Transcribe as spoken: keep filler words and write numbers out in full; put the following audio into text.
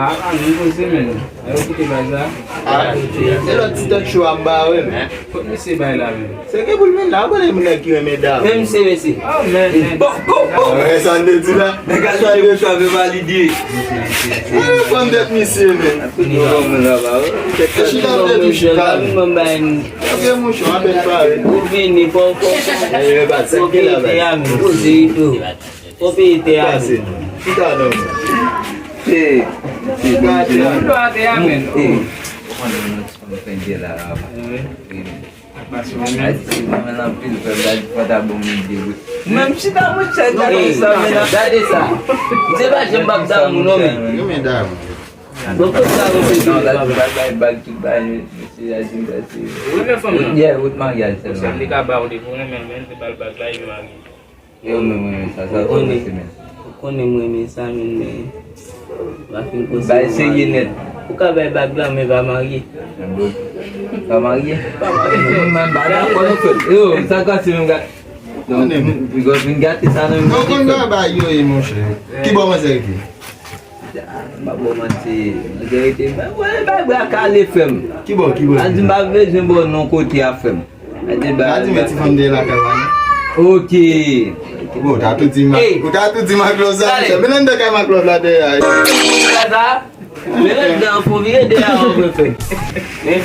Ah, ah, nou poze, men. Yo kite bagay la. Ah, e lòt ti tèt cho a m ba yo, men. Kot misye bay la, men? Se gen pou l vin la, konnen moun nèg ki renmen dam. Men misye, mesye. Ah, men, men. Bon, bon, bon. Ah, sa n te di la. Nèg a chanje bouch avè valide. Wi, konn tèt misye, men. Yo bon moun la ba, wi. E chita m te tou chita, men. Mwen bay. Yo gen mouch, an bèl pare. Ou vini, fò, fò. Fò peye tè a, men. Poze tou. Fò peye tè a, men. Chita non. Se, se, chita tè a, men. Ou konn nou fè de la, la. Wi. Ay, si mwen anpil, frè, gad, fò ta bon midi, wi. Menm chita mwen chè, gade sa, men. Gade sa. Se pa janm p ap damou, non, men. Yo, men damou. Bon, kot sa, non, se non, la, bag, bag, bag, tout bagay, mesye, a di, mesye. Wi, men fanm nan. Yeah, wout maryaj sèlman. Sa m te ka ba w depi w renmen l, men, se pa l bag la, e marye. Yo, men mwen renmen sa, sa, ou konnen, ou konnen mwen renmen sa, men, men. Wa fin posib. Bay serye nèt. Ou ka bay bag la, men pa marye. Pa marye? Pa marye. Mwen, mwen, pa dakò, non, frè. Yo, sa ka se menm gade. Non, because vin gate sa nan. Non, konn bagay yo ye, monchè. Ki bò manzè rete? M ap ba w manti, manzè rete, men, wè, bay bra kale, frè m. Ki bò, ki bò? A di m pa bezwen ba w non kote a, frè m. A di, bay, a di, men ti fanm dèyè lakay la, non? Ok. Bon, ou ta tou di ma, ou ta tou di Marc Love sa, monchè. Melann de kay Marc Love la dèyè a. Sa, sa. Melann dan pou vire dèyè a, ou prefè. Men.